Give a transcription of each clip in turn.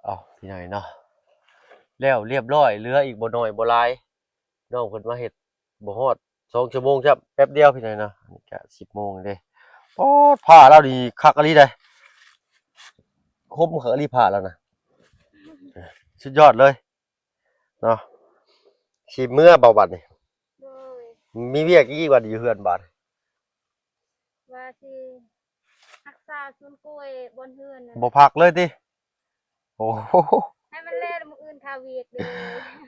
ເອົາ ພີ່ນ້ອງເນາະ ແລ້ວລຽບລ້ອຍ ເຫຼືອອີກບໍ່ໜ້ອຍບໍ່ຫຼາຍ ນ້ອງເພິ່ນມາເຮັດບໍ່ຮອດສອງຊົ່ວໂມງຊ້ຳ ແປັບດຽວພີ່ນ້ອງເນາະ. ອັນນີ້ກະສິບໂມງເດ້ ປອດ ຜ້າລາວນີ້ຄັກອີ່ຫຼີເດ້ ຄົມຄັກອີ່ຫຼີຜ້າລາວນະ ສຸດຍອດເລີຍເນາະ. ຊິເມືອບໍ່ບັດນີ້? ໂດຍ ມີວຽກອີກບັດຢູ່ເຮືອນບັດ? ວ່າຊິຮັກສາສວນກ້ວຍບ່ອນເຮືອນນະ ບໍ່ພັກເລີຍຕິ? ໂອ້ ໃຫ້ມັນແລ້ວມື້ອື່ນຄາວຽກເດີ.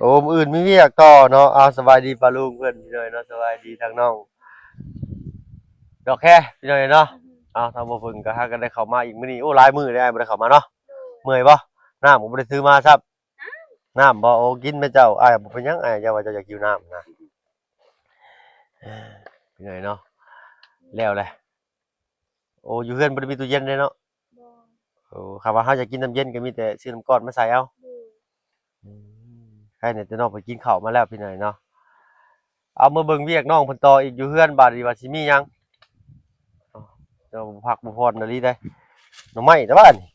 ໂອ້ ມື້ອື່ນມີວຽກຕໍ່ເນາະ. ອ້າວ ສະບາຍດີປ້າລຸງເພິ່ນພີ່ນ້ອງເນາະ ສະບາຍດີທາງນ້ອງດອກແຄພີ່ນ້ອງເນາະ. ອືຮຶ ອ້າວ ທາງບໍ່ເພິ່ງກໍຫາກໍໄດ້ເຂົ້າມາອີກມື້ນີ້ ໂອ້ ຫຼາຍມື້ແລ້ວອ້າຍບໍ່ໄດ້ເຂົ້າມາເນາະ. ໂດຍ ເມື່ອຍບໍ່? ນ້ຳກໍບໍ່ໄດ້ຖືມາຊ້ຳ. ນ້ຳບໍ່? ໂອ້ ກິນແມ່ເຈົ້າ ອ້າຍບໍ່ເປັນຫຍັງ ອ້າຍ ເຈົ້າວ່າເຈົ້າຢາກຫິວນ້ຳນະ ພີ່ນ້ອງເນາະ. ແລ້ວແຫຼະ ໂອ້ ຢູ່ເຮືອນບໍ່ໄດ້ມີຕູ້ເຢັນເດ້ເນາະ? ບໍ່ ໂອ້ ຄັນວ່າເຮົາຢາກກິນນ້ຳເຢັນກໍມີແຕ່ຊື້ນ້ຳກ້ອນມາໃສ່ເອົາ. ໂດຍ ອືມ ໃຄແດ່ ແຕ່ນ້ອງໄປກິນເຂົ້າມາແລ້ວພີ່ນ້ອງເນາະ. ເອົາ ມາເບິ່ງວຽກນ້ອງເພິ່ນຕໍ່ອີກຢູ່ເຮືອນ ບາດນີ້ວ່າຊິມີຫຍັງ. ເຈົ້າບໍ່ພັກບໍ່ຜ່ອນອີ່ຫຼີເດ້ ໜໍ່ໄມ້ແຕ່ບ້ານນີ້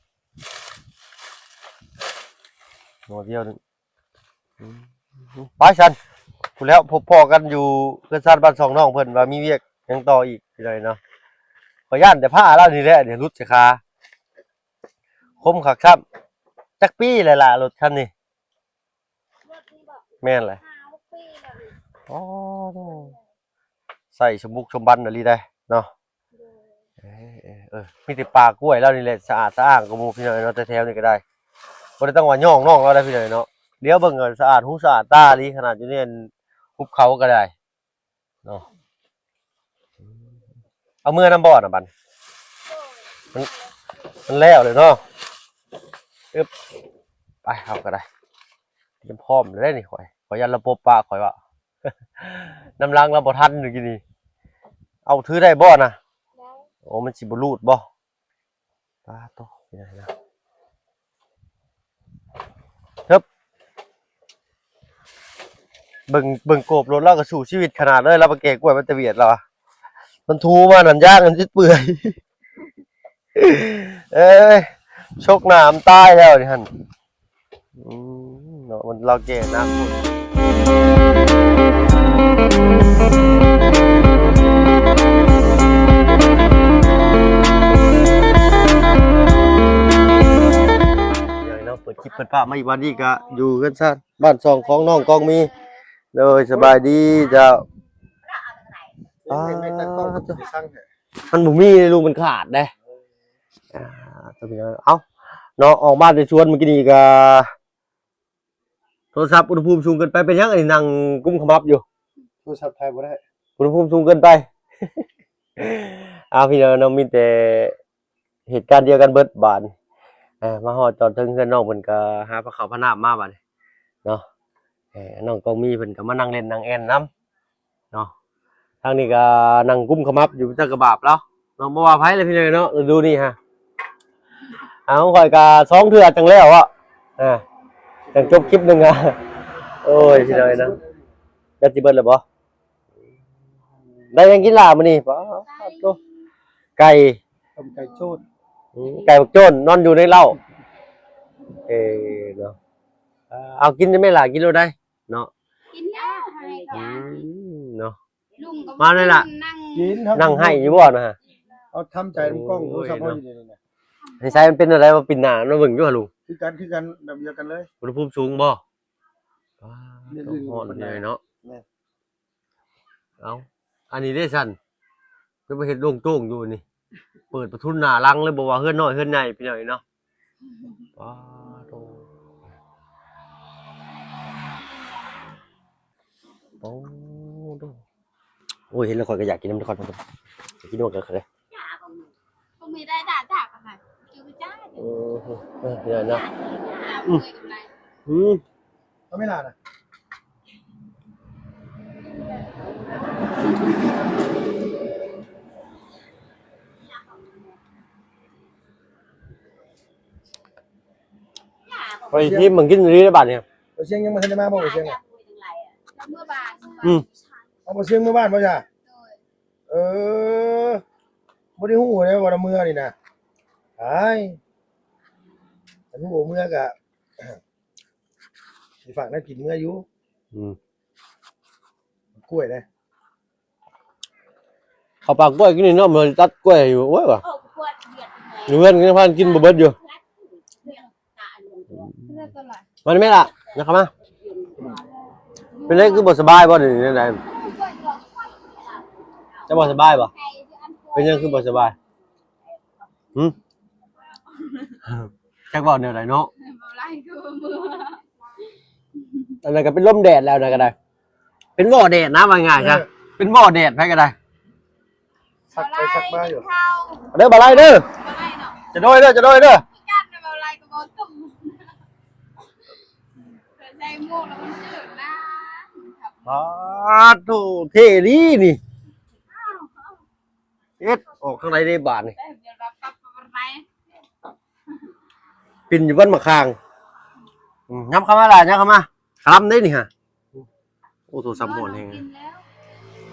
ໜໍ່ດຽວໜຶ່ງ. ອືມ ໄປຊັ້ນ ພຸ້ນແລ້ວ ພົບພໍ້ກັນຢູ່ເຮືອນຊານບ້ານຊ່ອງນ້ອງເພິ່ນ ວ່າມີວຽກຫຍັງຕໍ່ອີກ ພີ່ນ້ອງເນາະ. ຂ້ອຍຢ້ານແຕ່ຜ້າລາວນີ້ແຫຼະ ເດ ຫຼຸດໃສ່ຂາ ຄົມຄັກຊ້ຳ. ຈັກປີແລ້ວລະລົດຄັນນີ້? ລົດນີ້ບໍ? ແມ່ນແຫຼະ ຫ້າຫົກປີແລ້ວນີ້. ອໍ ໃຊ້ສົມບຸກສົມບັນອີ່ຫຼີເດ້ເນາະ. ໂດຍ ເອີ ເອີ ເອີ ມີແຕ່ປ່າກ້ວຍລາວນີ້ແຫຼະ ສະອາດສະອ້າງກວ່າໝູ່ພີ່ນ້ອງເນາະ. ແຕ່ແຖວນີ້ກໍໄດ້ ບໍ່ໄດ້ຕ້ອງວ່າຍ້ອງນ້ອງລາວໄດ້ພີ່ນ້ອງເນາະ. ດຽວເບິ່ງກໍສະອາດຫູສະອາດຕາອີ່ຫຼີ ຂະໜາດຢູ່ໃນອັນຫຸບເຂົາກໍໄດ້ເນາະ. ເອົາເມືອນຳບໍ່ນະບັດ? ໂດຍ ມັນ ມັນແລ້ວເລີຍເນາະ. ອຶບ ໄປ ເຮົາກໍໄດ້ ຕຽມພ້ອມແລ້ວເດ້ນີ້. ຂ້ອຍ ຂ້ອຍຢ້ານລະປົບປະຂ້ອຍວ່າ ນຳຫຼັງລະບໍ່ທັນຢູ່ກີ້ນີ້. ເອົາ ຖືໄດ້ບໍ່ນະ? ໄດ້ ໂອ້ ມັນຊິບໍ່ລູດບໍ່? ປາໂຕ ເຮັດຫຍັງນະ? ເຮີບ ເບິ່ງ ເບິ່ງໂກບລົດລາວກໍສູ້ຊີວິດຂະໜາດເລີຍ. ລາວໄປແກ່ກ້ວຍມາແຕ່ຫວຽດລາວອະ ມັນຖູມານັ້ນ ຢາງອັນຈິດເປື່ອຍ. ເອີຍ ຊົກໜ້າມັນຕາຍແລ້ວນີ້ຫັ້ນ. ອືມ ເນາະ ມັນ ລາວແກ່ນາໂພດ. ເນາະ ເປີດຄລິບເປີດພາບມາອີກ ວັນນີ້ກະຢູ່ເຮືອນຊານບ້ານຊ່ອງຂອງນ້ອງກອງມີ. ໂດຍ ສະບາຍດີເຈົ້າ. ເອີຍ ແມ່ນຕັ້ງກ້ອງ ມັນບໍ່ມີເດ້ ລູກ ມັນຂາດເດ້. ອ່າ ເອົາ ເນາະ ອອກມາແຕ່ສວນມື້ກີ້ນີ້ກະ ໂທລະສັບອຸນຫະພູມສູງເກີນໄປ. ເປັນຫຍັງອັນນີ້ນັ່ງກຸມຂະໝັບຢູ່? ໂທລະສັບຖ່າຍບໍ່ໄດ້ ອຸນຫະພູມສູງເກີນໄປ. ເອົາ ພີ່ນ້ອງເນາະ ມີແຕ່ເຫດການດຽວກັນເບິດບາດນີ້. ເອີ ມາຮອດຈອດເຖິງເຮືອນນ້ອງເພິ່ນກໍຫາພາເຂົ້າພານ້ຳມາບາດນີ້ເນາະ. ເອີ ນ້ອງກອງມີເພິ່ນກໍມານັ່ງຫຼິ້ນນັ່ງແອ່ນນຳ ເນາະ. ທາງນີ້ກໍນັ່ງກຸມຂະໝັບຢູ່ ເປັນຕາກະບາບລາວເນາະ. ບໍ່ວ່າໃຜແຫຼະພີ່ນ້ອງເນາະ ລະດູນີ້ຮະ. ເອົາ ຂ້ອຍກໍສອງເທື່ອຈັ່ງແລ້ວອະ ອ່າ ຈັ່ງຈົບຄລິບໜຶ່ງອະ. ໂອ້ຍ ພີ່ນ້ອງເນາະ ແບັດຊິເບິດແລ້ວບໍ່? ໄດ້ຫຍັງກິນລະມື້ນີ້? ປາໂຕ ໄກ່ ຕົ້ມໄກ່ໂຈນ. ອືມ ໄກ່ບັກໂຈນນອນຢູ່ໃນເລົ້າ. ເອີເນາະ ເອົາ ກິນໄດ້ແມ່ລະ ກິນໂລດໄດ້ ເນາະ ກິນແລ້ວໃຫ້ກ່ອນ ອືມ ເນາະ ລຸງກໍມາແລ້ວລະ ກິນ ນັ່ງໄຫ້ຢູ່ບໍ່ນະ? ເຮົາທຳໃຈນຳກ້ອງໂທລະສັບເຮົາຢູ່ນີ້ນະ. ນິໄສມັນເປັນແນວໃດ ວ່າປິ່ນໜ້າມາເບິ່ງຢູ່ຫາລຸງ. ຄືກັນ ຄືກັນ ແບບດຽວກັນເລີຍ. ອຸນຫະພູມສູງບໍ່? ປາດ ຮ້ອນເລີຍເນາະ. ແມ່ນ ເອົ້າ ອັນນີ້ເດ້ຊັ້ນ ຄືມາເຮັດໂລ່ງໂຈ້ງຢູ່ນີ້ ເປີດປະທຸນໜ້າຫຼັງເລີຍ ບໍ່ວ່າເຮືອນນ້ອຍເຮືອນໃຫຍ່ ພີ່ນ້ອງເອີຍເນາະ. ປາໂຕ ໂອ້ໂຕ ໂອ້ຍ ເຫັນແລ້ວຂ້ອຍກໍຢາກກິນນຳເດ້ ຂ້ອຍຢາກກິນນຳກັນເດ້. ເອີ ເອີ ເອີ ເນາະ ອືມ ອືມ ເອົາໄມ່ຫຼ້ານະ ໄປທີມມັນກິນດີແລ້ວບາດນີ້. ບໍ່ຊຽງຍັງບໍ່ທັນໄດ້ມາບໍ່? ບໍ່ຊຽງ ເມື່ອວານ ອືມ ເອົາ ບໍ່ຊຽງເມື່ອວານບໍ່ຈ້ະ? ໂດຍ ເອີ ບໍ່ໄດ້ຮູ້ເດ້ວ່າລະເມືອນີ້ນະ. ອ້າຍ ຄັນຮູ້ເມືອກະ ຊິຝາກແນວກິນເມືອຢູ່. ອືມ ກ້ວຍເດ້ ເຂົ້າປ່າກ້ວຍກິນນີ້ເນາະ ມັນຕັດກ້ວຍຢູ່. ໂອ້ຍວ່າ ເອີ ກ້ວຍວຽດ ຢູ່ເຮືອນກໍຍັງພາກັນກິນບໍ່ເບິດຢູ່. ມານີ້ແມ່ລະ ຍັບເຂົ້າມາ. ເປັນໄດ ຄືບໍ່ສະບາຍບໍ່ ດຽວນີ້? ແນວໃດ ຈະບໍ່ສະບາຍບໍ່? ເປັນຫຍັງຄືບໍ່ສະບາຍ? ຫື ຈັກເວົ້າແນວໃດເນາະ. ອັນນັ້ນກໍເປັນລົມແດດແລ້ວນະ ກໍໄດ້ ເປັນບໍ່ແດດນະ ວ່າງ່າຍຊະ. ເອີ ເປັນບໍ່ແດດໃຜກໍໄດ້. ຊັກໄປຊັກມາຢູ່. ເດີ ບ່າວໄລເດີ ຈະໂດຍເດີ ຈະໂດຍເດີ. ປາດໂທ້ ເທ່ດີນີ້. ເຮັດອອກທາງໃດເດ້ບາດນີ້? ປິ່ນຢູ່ບ້ານໝາກຂ່າງ. ອືມ ຍັບເຂົ້າມາຫຼາຍ ຍັບເຂົ້າມາ. ຄະລຳເດ້ນີ້ຫະ. ໂອ້ ໂທລະສັບຮ້ອນແຮງ.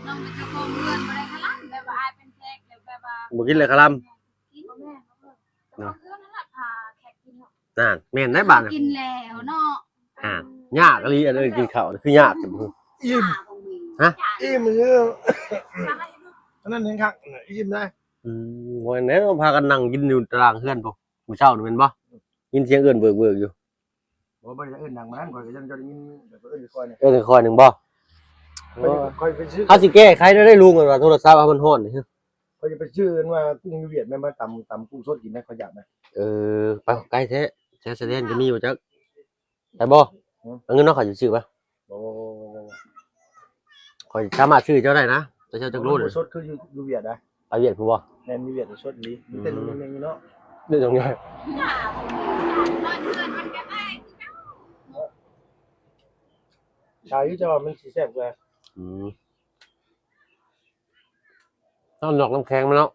ນ້ອງເປັນເຈົ້າຂອງເຮືອນ ບໍ່ໄດ້ຄະລຳ ແບບວ່າອ້າຍເປັນແຂກ ແລ້ວແບບວ່າ ບໍ່ກິນເລີຍຄະລຳ. ເນາະ ເຈົ້າຂອງເຮືອນນັ້ນລະພາແຂກກິນເນາະ. ນັ້ນ ແມ່ນໄດ໋ບາດນີ້ ກິນແລ້ວເນາະ. ອ່າ ຍາກອີ່ຫຼີ ອັນເອີ້ນກິນເຂົ້າ ຄືຍາກ. ອີ່ມ ຮະ ອີ່ມ ເອີ ອັນນັ້ນແຮງຄັກ ອີ່ມໄດ໋. ອືມ ບໍ່ແມ່ນແລ້ວ ພາກັນນັ່ງກິນຢູ່ຕາລາງເຮືອນພຸ້ນ ມື້ເຊົ້ານີ້ແມ່ນບໍ່? ຍິນສຽງເອີ້ນເວີກໆຢູ່. ບໍ່ ບໍ່ໄດ້ເອີ້ນດັງປານນັ້ນ ຂ້ອຍກໍຍັງຈະໄດ້ຍິນ ແບບເອີ້ນຄ່ອຍໆ ເອີ້ນຄ່ອຍໆ ໜຶ່ງບໍ່? ຂ້ອຍ ຂ້ອຍໄປຊື້ ເຮົາຊິແກ້ໄຂແນວໃດລຸງ ວ່າໂທລະສັບເຮົາມັນຮ້ອນນີ້? ຂ້ອຍຈະໄປຊື້ ເອີ້ນວ່າກຸ້ງຢູ່ຫວຽດແມ່ນບໍ່? ຕຳ ຕຳກຸ້ງສົດກິນນະ ຂ້ອຍຢາກນະ. ເອີ ໄປ ໄກແທ້ ແຖວຊາຍແດນກໍມີບໍ່ຈັກ. ໄປບໍ່? ຫື ເອົາເງິນເນາະ ຂ້ອຍຊິຊື້ໄປ. ບໍ່ ບໍ່ ຂ້ອຍສາມາດຊື້ເຈົ້າໄດ້ນະ ແຕ່ເຈົ້າຈັກໂລ. ມັນບໍ່ສົດຄືຢູ່ ຢູ່ຫວຽດນະ. ໄປຫວຽດພຸ້ນບໍ່? ແມ່ນ ຢູ່ຫວຽດສົດອີ່ຫຼີ. ອືມ ມີແຕ່ລຸງໃຫຍ່ໆ ເນາະ ເລື່ອງຫຍັງ? ຂາຍຢູ່ ແຕ່ວ່າມັນຊິແຊບກວ່າ. ອືມ ເຮົານອກນ້ຳແຂງມາເນາະ.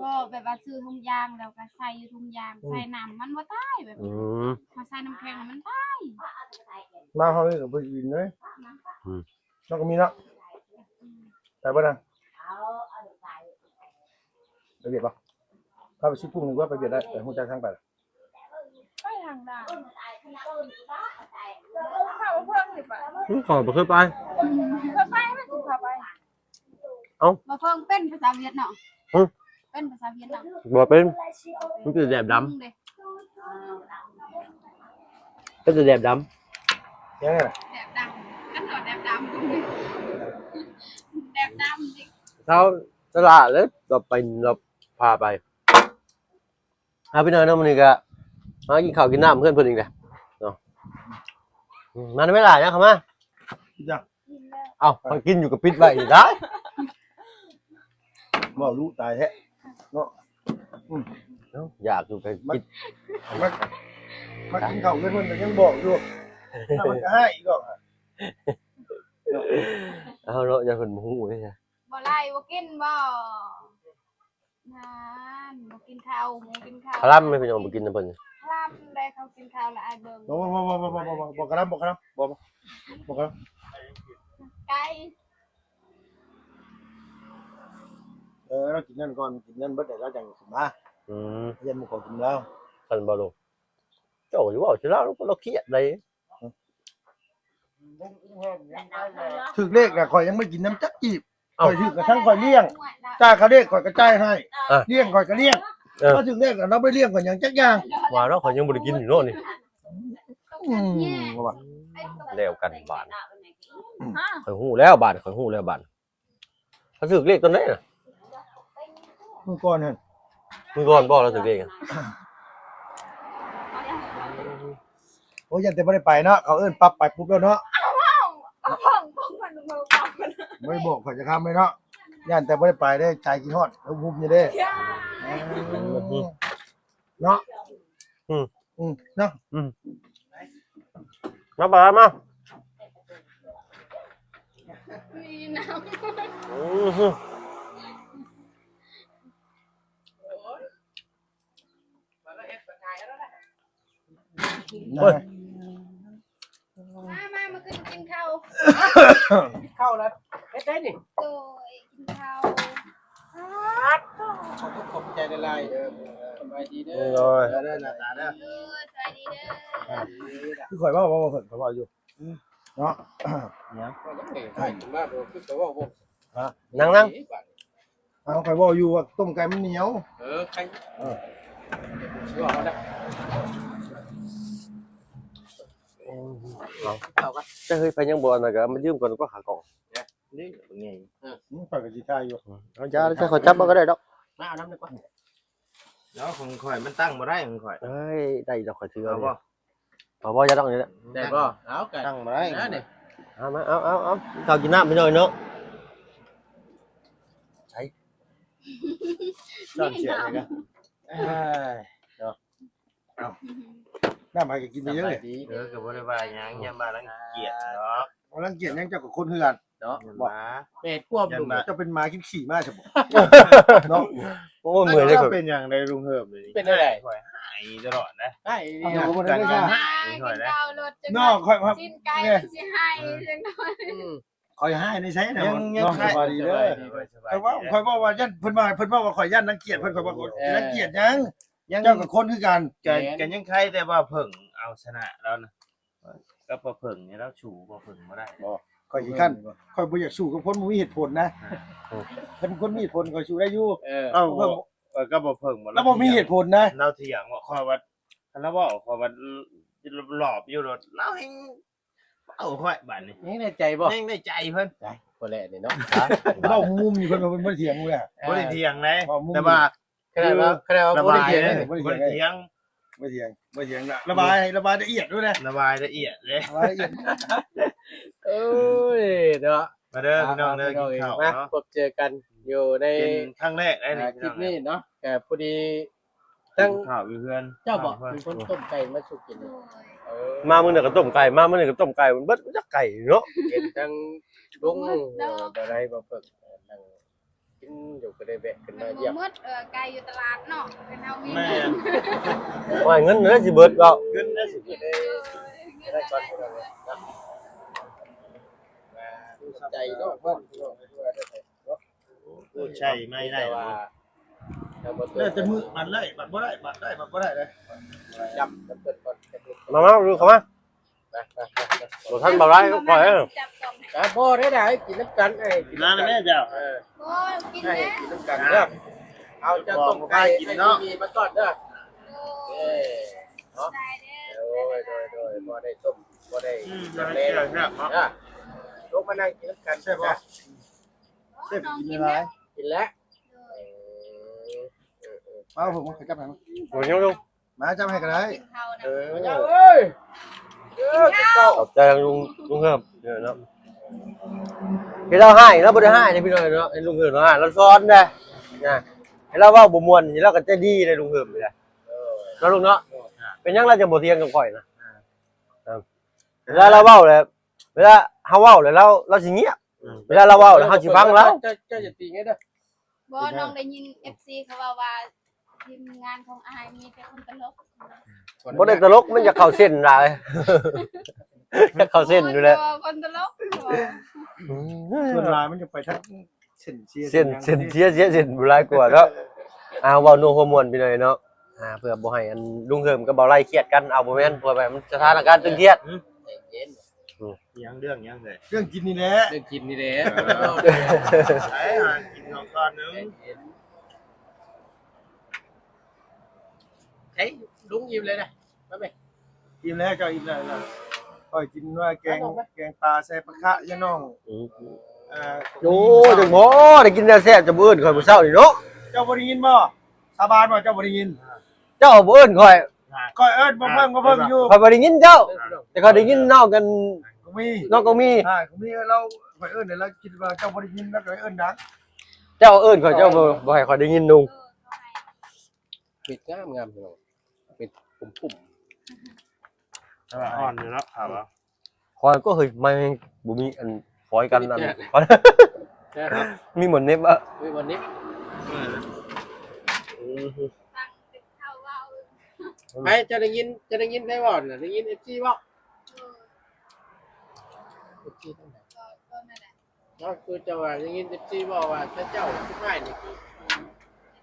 ບໍ່ ແບບວ່າຊື້ຖົງຢາງແລ້ວກໍໃສ່ຢູ່ຖົງຢາງ ອືມ ໃສ່ນ້ຳມັນບໍ່ຕາຍ ແບບ ອືມ ເຮົາໃສ່ນ້ຳແຂງແລ້ວມັນຕາຍ. ມາເຮົານີ້ກໍບໍ່ກິນເດ້. ອືມ ເຮົາກໍມີເນາະ. ໄປບໍ່ນະ? ໄປຫວຽດບໍ່? ພາໄປຊື້ປຸ້ງດີກວ່າ ໄປຫວຽດໄດ້ ໄປຮູ້ຈັກທາງໄປ. ໄປທາງໃດ? ຂ້ອຍບໍ່ເຄີຍໄປ. ອືມ ຂ້ອຍບໍ່ເຄີຍໄປ. ອືມ ເຄີຍໄປ ມັນຊິພາໄປ. ເອົ້າ ບໍ່ເພິ່ງເປັນພາສາຫວຽດເນາະ. ຫຶ ເປັນພາສາຫວຽດເນາະ? ບໍ່ເປັນ. ມັນເປັນແດບດຳ. ເປັນແດບດຳ. ແດບດຳ. ຄັນວ່າແດບດຳ ແດບດຳ. ເຮົາສະຫຼາດເລີຍ ເຮົາໄປ ເຮົາພາໄປ. ອ່າ ພີ່ນ້ອງເນາະ ມື້ນີ້ກໍມາກິນເຂົ້າກິນນ້ຳເພື່ອນເພິ່ນອີກແຫຼະເນາະ. ອືມ ມາໄດ້ໄໝລະ? ຍັບເຂົ້າມາ. ເອົ້າ ຂ້ອຍກິນຢູ່ກໍປິດໄວ້ອີກໄດ໋. ເວົ້າດຸຕາຍແທ້ເນາະ. ອືມ ເອົ້າ ຢາກຢູ່ໄປກິນ ມາ ມາກິນເຂົ້າເຮືອນເພິ່ນກໍຍັງບອກຢູ່. ມັນກໍຮ້າຍອີກດອກ. ເອົາເນາະ ຢ້ານເພິ່ນບໍ່ຮູ້ເດ້. ບໍ່ໄລ່ ບໍ່ກິນບໍ່? ນັ້ນ ບໍ່ກິນເຂົ້າ ບໍ່ກິນເຂົ້າ. ຄະລຳແມ່ນເປັນຫຍັງບໍ່ກິນນຳເພິ່ນ? ຄະລຳແລ້ວ ເຂົາກິນເຂົ້າແລ້ວອ້າຍເບິ່ງ. ບໍ່ ບໍ່ ບໍ່ ບໍ່ ບໍ່ ບໍ່ ບໍ່ຄະລຳ ບໍ່ຄະລຳ ບໍ່ ບໍ່ ບໍ່ຄະລຳ. ໄກ່. ເອີ ລາວກິນນັ້ນກ່ອນ ກິນນັ້ນເບິດແລ້ວລາວຈັ່ງຂຶ້ນມາ. ອືມ ຢ້ານໝູ່ເຂົາກິນລາວ. ຄັນບໍ່ລູກ ເຈົ້າຊິເວົ້າໃສ່ລາວ ລາວຄຽດໃດ. ຖືກເລກນະ ຂ້ອຍຍັງບໍ່ກິນນຳຈັກກີບ. ເອົ້າ ຂ້ອຍຖືກກະທັງຂ້ອຍລ້ຽງ ຈ່າຍຄ່າເລກຂ້ອຍກະຈ່າຍໃຫ້ ເອີ ລ້ຽງຂ້ອຍກະລ້ຽງ. ເອີ ມາຖືກເລກລະລາວບໍ່ລ້ຽງຂ້ອຍຫຍັງຈັກຢ່າງ. ວ່າແລ້ວຂ້ອຍຍັງບໍ່ໄດ້ກິນຢູ່ເນາະນີ້. ອືມ ວ່າແລ້ວກັນບາດ. ອືມ ຂ້ອຍຮູ້ແລ້ວບາດ ຂ້ອຍຮູ້ແລ້ວບາດ. ເຂົາຖືກເລກຕອນໃດນະ? ມື້ກ່ອນຫັ້ນ. ມື້ກ່ອນບໍ່ລາວຖືກເລກ? ໂອ້ຍ ຢ້ານແຕ່ບໍ່ໄດ້ໄປເນາະ ເຂົາເອີ້ນປັບໄປປຸບໂລດເນາະ. ບໍ່ໄດ້ບອກຂ້ອຍຈັກຄຳເລີຍເນາະ ຢ້ານແຕ່ບໍ່ໄດ້ໄປເດ້ ໃຈຄິດຮອດຮຸບໆຢູ່ເດ້. ເນາະ. ອືມ ອືມ ເນາະ ອືມ ມາປາມາ ມີນ້ຳ ອືມ ໂອ້ຍ ມາ ມາ ມາ ມາຂຶ້ນກິນເຂົ້າ ກິນເຂົ້າແລ້ວເຮັດໄດ້ນີ້. ໂດຍ ກິນເຂົ້າ. ຂອບໃຈຫຼາຍໆເດີ. ສະບາຍດີເດີ. ໂດຍ ເດີ ໜ້າຕາເດີ. ເອີ ສະບາຍດີເດີ. ຄືຂ້ອຍເວົ້າບໍ່ ເພິ່ນ ຂ້ອຍເວົ້າຢູ່ເນາະ. ຫຍັງ? ມາບໍ່ ຄືຂ້ອຍເວົ້າບໍ່. ຮະ? ນັ່ງໆ. ເອົາ ຂ້ອຍເວົ້າຢູ່ວ່າຕົ້ມໄກ່ມັນໜຽວ. ເອີ ໄກ່ ເອີ ຊິເວົ້າເອົາໄດ໋. ເອົາ ເອົາ ເອົາ ເອົາ ເອີ ເຮີ້ຍ ໃຜຍັງບໍ່ອັນນັ້ນກໍເອົາມາຢືມກ່ອນກໍຫາກ່ອງ. ນີ້ບັກໃຫຍ່ ອືມ ຂ້ອຍກໍຊິຖ່າຍຢູ່. ເອົາ ຢ່າ ຈະຂໍຈັບມັນກໍໄດ້ດອກ. ມາເອົານຳດີກວ່າ. ແລ້ວຂອງຂ້ອຍມັນຕັ້ງບໍ່ໄດ້ຂອງຂ້ອຍ. ເອີຍ ໄດ້ດອກ ຂ້ອຍຖືເອົາ. ເອົາບໍ່? ເອົາບໍ່? ຢ່າດອກນີ້ແຫຼະ. ໄດ້ບໍ່? ເອົາ ກໍຕັ້ງບໍ່ໄດ້. ເອົາມາ ເອົາ ເອົາ ເອົາ ເຂົ້າກິນນ້ຳໄປໜ້ອຍເນາະ. ໃສ່ ຊ້ອນເສຍນີ້ກະ ເອີຍ ເນາະ. ເອົ້າ ນ້ຳໃຜກໍກິນໄປເລີຍ. ເອີ ກໍບໍ່ໄດ້ວ່າຫຍັງ ຢ້ານວ່າລັງກຽດເນາະ. ບໍ່ລັງກຽດຫຍັງ ເຈົ້າກໍຄົນຄືກັນເນາະ. ບໍ່ ເປັນຄວາມລຸງ ເຈົ້າເປັນໝາກິນຂີ້ມາຊັ້ນບໍ່ເນາະ. ໂອ້ຍ ເມື່ອຍເດ້. ເຈົ້າເປັນຫຍັງໃດລຸງເຮີມນີ້? ເປັນຈັ່ງໃດ? ຂ້ອຍຫາຍຕະຫຼອດນະ. ຫາຍອີ່ຫຼີນະ. ເຈົ້າກໍບໍ່ໄດ້ຫາຍ ຂ້ອຍນະ ເນາະ. ຂ້ອຍຊິນໄກ່ມັນຊິຫາຍ. ອືມ ຂ້ອຍຫາຍໃນໃສນະ. ຍັງ ຍັງ ນ້ອງ ສະບາຍດີເດີ. ຂ້ອຍເວົ້າ ຂ້ອຍເວົ້າວ່າຢ້ານ ເພິ່ນວ່າ ເພິ່ນເວົ້າວ່າຂ້ອຍຢ້ານລັງກຽດ ເພິ່ນ ຂ້ອຍວ່າຂ້ອຍ ເອີ ລັງກຽດຫຍັງ? ຍັງ ເຈົ້າກໍຄົນຄືກັນ. ກໍ ແມ່ນ ກໍຍັງໄຄແຕ່ວ່າເຜິ້ງເອົາຊະນະລາວນະ. ກັບພໍ່ເຜິ້ງນີ້ລາວສູ້ພໍ່ເຜິ້ງບໍ່ໄດ້. ບໍ່ ຂ້ອຍຂີ້ຄ້ານ ຂ້ອຍບໍ່ຢາກສູ້ກັບຄົນບໍ່ມີເຫດຜົນນະ. ອ່າ ຄັນຄົນມີເຫດຜົນຂ້ອຍສູ້ໄດ້ຢູ່. ເອີ ເອົ້າ ເອີ ກັບພໍ່ເຜິ້ງບໍ່ ລາວບໍ່ມີເຫດຜົນນະ. ລາວຖຽງວ່າ ຂ້ອຍວ່າ ຄັນລາວເວົ້າ ຂ້ອຍວ່າຫຼອບຢູ່ໂລດ ລາວແຮ່ງ ເອົາຂ້ອຍບາດນີ້ ຍັງໄດ້ໃຈບໍ່? ຍັງໄດ້ໃຈເພິ່ນ. ໄດ້ ບໍ່ແລະນີ້ເນາະ. ເວົ້າມຸມຢູ່ ເພິ່ນ ເພິ່ນບໍ່ໄດ້ຖຽງເລີຍ. ບໍ່ໄດ້ຖຽງໃດ ເວົ້າມຸມ ແຕ່ວ່າ ຂະໜາດວ່າ ຂະໜາດວ່າບໍ່ໄດ້ຖຽງເດ້ ບໍ່ໄດ້ຖຽງ ບໍ່ໄດ້ຖຽງ ບໍ່ໄດ້ຖຽງ ລະບາຍ ລະບາຍລະອຽດໂລດເດ້ ລະບາຍລະອຽດເດ້ ລະບາຍລະອຽດ. ໂອ້ຍເນາະ ມາເດີພີ່ນ້ອງເດີ ກິນເຂົ້າເນາະ. ມາພົບເຈີກັນຢູ່ໃນ ເປັນຄັ້ງແລກເດ້ນີ້ ຄລິບນີ້ເນາະ. ກໍພໍດີ ທັງຂ້າວຢູ່ເຮືອນ ເຈົ້າບໍ່ ເປັນຄົນຕົ້ມໄກ່ມາສູ່ກິນ. ເອີ ມາມື້ນັ້ນກໍຕົ້ມໄກ່ ມາມື້ນີ້ກໍຕົ້ມໄກ່ ມັນເບິດຈັກໄກ່ເນາະ. ເຫັນທັງລຸງ ເອີ ບໍ່ໄດ້ບໍ່ເພິ່ງ ນັ່ງກິນຢູ່ ກໍໄດ້ແວະຂຶ້ນມາຢ້ຽມ. ໝົດ ເອີ ໄກ່ຢູ່ຕະຫຼາດເນາະ ເປັນເຮົາມີ. ແມ່ນ ວ່າເງິນນັ້ນຊິເບິດເນາະ ເງິນນັ້ນຊິເບິດ. ເອີ ເງິນນັ້ນຊິເບິດເນາະ. ໃຈເນາະ ເພິ່ນ ໂອ້ ໃຊ້ໄມ້ໄດ້ ແຕ່ວ່າ ແລ້ວແຕ່ມື້ ບັດໄດ້ ບັດບໍ່ໄດ້ ບັດໄດ້ ບັດບໍ່ໄດ້ເດ້. ຈຳ ຈຳເພິ່ນກ່ອນ ມາ ມາ ເຂົ້າມາ. ບໍ່ທັນບໍ່ໄດ້ກໍຂ້ອຍ ຈັບກ່ອນ. ອ່າ ບໍ່ໄດ້ ໄດ້ກິນນຳກັນ ເອີ ກິນນຳກັນແມ່ເຈົ້າ. ເອີ ບໍ່ກິນແລ້ວ ກິນນຳກັນເດີ. ເອົາ ເຈົ້າຕົ້ມໄກ່ ກິນເນາະ ໃຫ້ມີມາກ່ອນເດີ. ໂດຍ ເອີ ເນາະ ໂດຍ ໂດຍ ໂດຍ ບໍ່ໄດ້ຕົ້ມ ບໍ່ໄດ້ ອືມ ຈຳແລງ ແຊບໆ ເນາະ. ເອີ ລົງມານັ່ງກິນນຳກັນ ແຊບບໍ່? ແຊບ ກິນຫຼາຍ ກິນແລ້ວ. ໂດຍ ເອີ ເອີ ເອີ ມາ ເອົາ ເອົາ ຈັບໃຫ້ ໂອ້ຍ ມາ ຈັບໃຫ້ກໍໄດ້. ເອີ ເອີ ເອີ ກິນເຂົ້າ ຂອບໃຈທາງລຸງ ລຸງເຮີມເດີເນາະ. ເຮັດລາວຮ້າຍ ລາວບໍ່ໄດ້ຮ້າຍເດ້ພີ່ນ້ອງເນາະ. ໃຫ້ລຸງເຮີມລາວຮ້າຍ ລາວສອນເດ້ນະ ໃຫ້ລາວເວົ້າບໍ່ມ່ວນ ລາວກໍໃຈດີເດ້ລຸງເຮີມນີ້ນະ. ເອີ ເນາະລຸງເນາະ. ເປັນຫຍັງລາວຈະບໍ່ຖຽງກັບຂ້ອຍນະ? ເວລາລາວເວົ້າແລ້ວ ເວລາເຮົາເວົ້າແລ້ວ ລາວ ລາວຊິງຽບ. ອືມ ເວລາລາວເວົ້າແລ້ວ ເຮົາຊິຟັງລາວ. ເຈົ້າ ເຈົ້າຢ່າຕີງ່າຍເດີ. ບໍ່ ນ້ອງໄດ້ຍິນເອັຟຊີເຂົາເວົ້າວ່າ ທີມງານຂອງອ້າຍມີແຕ່ຄົນຕະຫຼົກ. ບໍ່ໄດ້ຕະຫຼົກ ມັນຢາກເຂົ້າເສັ້ນຫຼາຍ ຢາກເຂົ້າເສັ້ນຢູ່ແລ້ວ. ຄົນຕະຫຼົກ ສ່ວນຫຼາຍມັນຈະໄປທາງເສັ້ນເຊຍ ເສັ້ນ ເສັ້ນເຊຍ ເຊຍເສັ້ນຫຼາຍກວ່າເນາະ. ອ່າ ເວົ້ານົວຫົວມ່ວນພີ່ນ້ອງເນາະ. ອ່າ ເພື່ອບໍ່ໃຫ້ອັນລຸງເຮີມກັບເບົາໄລຄຽດກັນ ເອົາ ບໍ່ແມ່ນ ເພື່ອໃຫ້ມັນສະຖານະການຕຶງຄຽດ. ໃຈເຢັນ ອືມ ຫຍັງ ເລື່ອງຫຍັງເລີຍ ເລື່ອງກິນນີ້ແຫຼະ ເລື່ອງກິນນີ້ແຫຼະ. ເອີ ໄປຫາກິນຂອງກ່ອນໜຶ່ງ. ໃຈເຢັນ ໃຈລຸງອີ່ມແລ້ວນະ ມາແມ່. ອີ່ມແລ້ວ ເຈົ້າອີ່ມແລ້ວນະ. ຂ້ອຍກິນວ່າແກງ ແກງປາໃສ່ປາຄະຍາໜອງ. ອືມ ເອີ ໂອ້ ຈັ່ງບໍ່ໄດ້ກິນແນວແຊບ ຈະບໍ່ເອີ້ນຂ້ອຍມື້ເຊົ້ານີ້ເນາະ. ເຈົ້າບໍ່ໄດ້ຍິນບໍ່? ສາບານວ່າເຈົ້າບໍ່ໄດ້ຍິນ. ເຈົ້າບໍ່ເອີ້ນຂ້ອຍ. ຂ້ອຍເອີ້ນບໍ່ເພິ່ງ ບໍ່ເພິ່ງຢູ່. ຂ້ອຍບໍ່ໄດ້ຍິນເຈົ້າ ແຕ່ຂ້ອຍໄດ້ຍິນນ້ອງກັນ ກໍມີ ນ້ອງກໍມີ ອ່າ ກໍມີ. ລາວ ຂ້ອຍເອີ້ນແລ້ວ ລາວຄິດວ່າເຈົ້າບໍ່ໄດ້ຍິນ ລາວກໍເອີ້ນດັງ. ເຈົ້າເອີ້ນຂ້ອຍ ເຈົ້າບໍ່ ບໍ່ໃຫ້ຂ້ອຍໄດ້ຍິນນຸ່ງ. ເມັດງາມໆ ພີ່ນ້ອງ ເມັດປຸ້ມໆ. ແຕ່ວ່າອ່ອນຢູ່ເນາະ ຂາວ. ຂ້ອຍກໍເຮີ້ຍ ມາແຮງບໍ່ມີອັນຟອຍກັນອັນ ມີໝົນເນັບອະ ມີໝົນເນັບ. ເອີ ໄປ ເຈົ້າໄດ້ຍິນ ເຈົ້າໄດ້ຍິນໃຜເວົ້ານະ ໄດ້ຍິນເອັຟຊີເວົ້າ. ເອີ ເອັຟຊີ ຕອນນັ້ນແຫຼະ ເນາະ ຄືເຈົ້າວ່າໄດ້ຍິນເອັຟຊີເວົ້າວ່າ ເຈົ້າ ເຈົ້າສຸດທ້າຍນີ້ຄ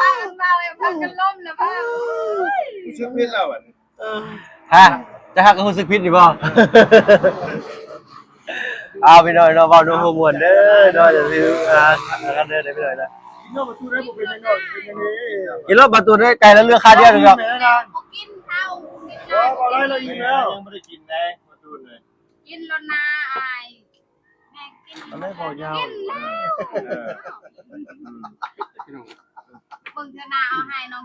ພາກັນເວົ້າ ພາກັນລົມລະເວົ້າ ຮູ້ສຶກຜິດແລ້ວບັດນີ້ ຮະ ຈະຮັກກໍຮູ້ສຶກຜິດນີ້ບໍ່? ເອົາ ພີ່ນ້ອງເນາະ ເວົ້ານຳຫົວມ່ວນເດີເນາະ ຢ່າຖື ອ່າ ກັນເດີ ພີ່ນ້ອງເນາະ ກິນເນາະ ປາຕູໄດ້ບໍ່ເປັນຫຍັງດອກ ກິນແມ່ນະ ກິນໂລດປາຕູເດີ ໄກ່ລະເລືອກຄາວດຽວນີ້ດອກ ບໍ່ກິນເຂົ້າ ບໍ່ກິນເຂົ້າ ບໍ່ໄດ້ ລາວອີ່ມແລ້ວ ຍັງບໍ່ໄດ້ກິນເດ້ປາຕູເລີຍ ກິນໂລດນາອ້າຍ ແມ່ກິນ ອັນນັ້ນພໍຍາວ ກິນແລ້ວ ເອີ ພີ່ນ້ອງ ເບິ່ງເທື່ອໜ້າເອົາໃຫ້ນ້ອງ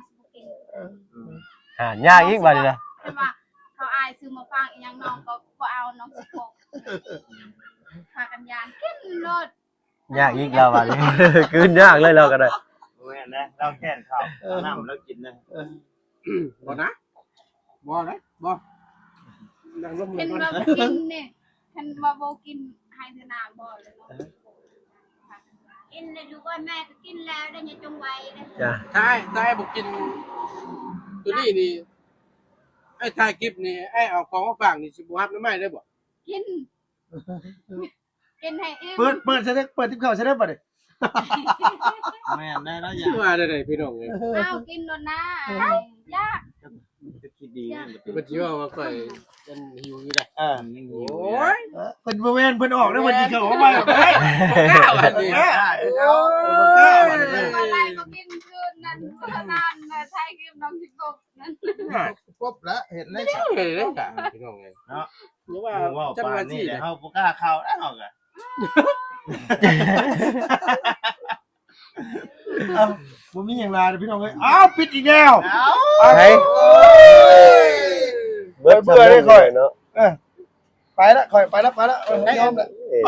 ຫາຍາກອີກບາດນີ້ນະ ຄັນວ່າເຂົາອ້າຍຊື້ມາຝາກອີ່ຫຍັງ ນ້ອງກໍບໍ່ເອົາ ນ້ອງຊິໂກະ ພາກັນຢ້ານ ກິນໂລດ ຍາກອີກລາວບາດນີ້ ຄືນຍາກເລີຍລາວກໍໄດ້ ບໍ່ແມ່ນນະ ລາວແຄ້ນເຂົ້າ ເອົານ້ຳລາວກິນນະ ບໍ່ນະ ບໍ່ເດ້ ບໍ່ ນັ່ງລົງ ຄັນວ່າບໍ່ກິນນີ້ ຄັນວ່າບໍ່ກິນໃຫ້ເທື່ອໜ້າບໍ່ເລີຍເນາະ ກິນເລີຍລູກເອີຍ ແມ່ກໍກິນແລ້ວເດ້ ຢ່າຈົ່ງໄວເດ້ ຈ້າ ຖ້າ ຖ້າອ້າຍບໍ່ກິນໂຕນີ້ນີ້ ອ້າຍຖ່າຍຄລິບນີ້ ອ້າຍເອົາຂອງມາຝາກນີ້ ຊິບໍ່ຮັບນ້ຳອ້າຍໄດ້ບໍ່? ກິນ ກິນໃຫ້ອີ່ມ ເປີດ ເປີດຊະເດີ ເປີດຕິບເຂົ້າຊະເດີບາດນີ້ ແມ່ນໄດ໋ເນາະ ຄືວ່າໄດ້ໆ ພີ່ນ້ອງເອີຍ ເອົາກິນໂລດນາ ເອີ ຢາກ ຈະຄິດດີແມ່ນບໍ່ຕິ ເພິ່ນຊິເວົ້າວ່າຂ້ອຍຍັງຫິວຢູ່ເດ້ ເອີ ຍັງຫິວຢູ່ ໂອ້ຍ ເພິ່ນບໍ່ແມ່ນ ເພິ່ນອອກແລ້ວ ເພິ່ນຊິເຂົ້າມາໃໝ່ ບໍ່ກ້າບາດນີ້ ໂອ້ຍ ບໍ່ກ້າບາດນີ້ ບໍ່ກິນຄືນ ນານນະ ຖ່າຍຄລິບນ້ອງຊິກົບນັ້ນ ກົບລະເຮັດໄດ້ ເຮັດໄດ້ຈ້ະ ພີ່ນ້ອງເອີຍ ເນາະ ຫຼືວ່າ ເວົ້າປານນີ້ແຫຼະ ເຮົາບໍ່ກ້າເຂົ້າແລ້ວເຮົາກະ ເອົ້າ ບໍ່ມີຫຍັງຫຼາຍເດີພີ່ນ້ອງເອີຍ ອ້າວ ປິດອີກແລ້ວ ເອົ້າ ເອີຍ ເບິດ ເບື່ອເລີຍຂ້ອຍເນາະ ເອີ ໄປລະ ຂ້ອຍໄປລະ ໄປລະ ເອີ ຍອມລະ ເອີ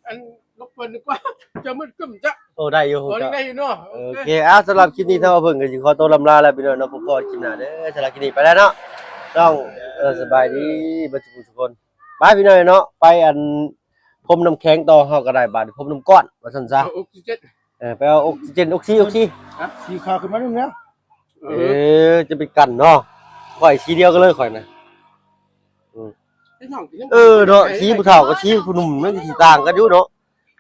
ອັນ ລົບເພິ່ນດີກວ່າ ຈະມືດກຶ້ມຈະ ໂອ້ ໄດ້ຢູ່ ໂອ້ ຍັງໄດ້ຢູ່ເນາະ ໂອເຄ ເອົ້າ ສຳລັບຄລິບນີ້ ທາງເຮົາເພິ່ນກະຊິຂໍໂຕລ່ຳລາແລ້ວພີ່ນ້ອງເນາະ ພົບພໍ້ຄລິບໜ້າເດີ ສຳລັບຄລິບນີ້ໄປແລ້ວເນາະ ຕ້ອງ ເອີ ສະບາຍດີເບິດທຸກຜູ້ທຸກຄົນ ໄປພີ່ນ້ອງເນາະ ໄປອັນ ພົມນ້ຳແຂງຕໍ່ ເຮົາກະໄດ້ບາດນີ້ ພົມນ້ຳກ້ອນວ່າຊັ້ນຊະ ເອົາອົກຊີເຈັນ ເອີ ໄປເອົາອົກຊີເຈັນ ອົກຊີ ອົກຊີ ຮະ ສີຂາວຂຶ້ນມາໜຶ່ງແລ້ວ ເອີ ຈະໄປກັນເນາະ ຂ້ອຍສີດຽວກັນເລີຍຂ້ອຍນະ ອືມ ເອີ ເນາະ ສີຜູ້ເຖົ້າກັບສີຜູ້ໜຸ່ມມັນຊິຕ່າງກັນຢູ່ເນາະ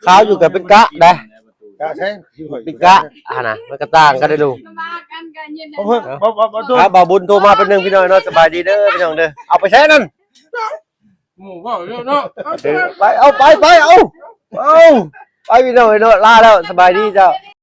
ຂາວຢູ່ກະເປັນກະໄດ໋ ກະໃສ ເປັນກະຫັ້ນນະ ມັນກະຕ່າງກັນເດ້ລູກ ເອົາ ເອົາ ເອົາ ເອົາ ເອົາ ບໍ່ ບໍ່ ບໍ່ ບໍ່ ອ່ະ ບ່າວບຸນໂທມາແປັບໜຶ່ງພີ່ນ້ອງເນາະ ສະບາຍດີເດີພີ່ນ້ອງເດີ ເອົາໄປໃສນັ້ນ ໝູ່ເວົ້າແລ້ວເນາະ ເອີ ໄປ ເອົາ ໄປ ໄປ ເອົາ ເອົາ ໄປພີ່ນ້ອງເອີຍເນາະ ລາແລ້ວ ສະບາຍດີເຈົ້າ.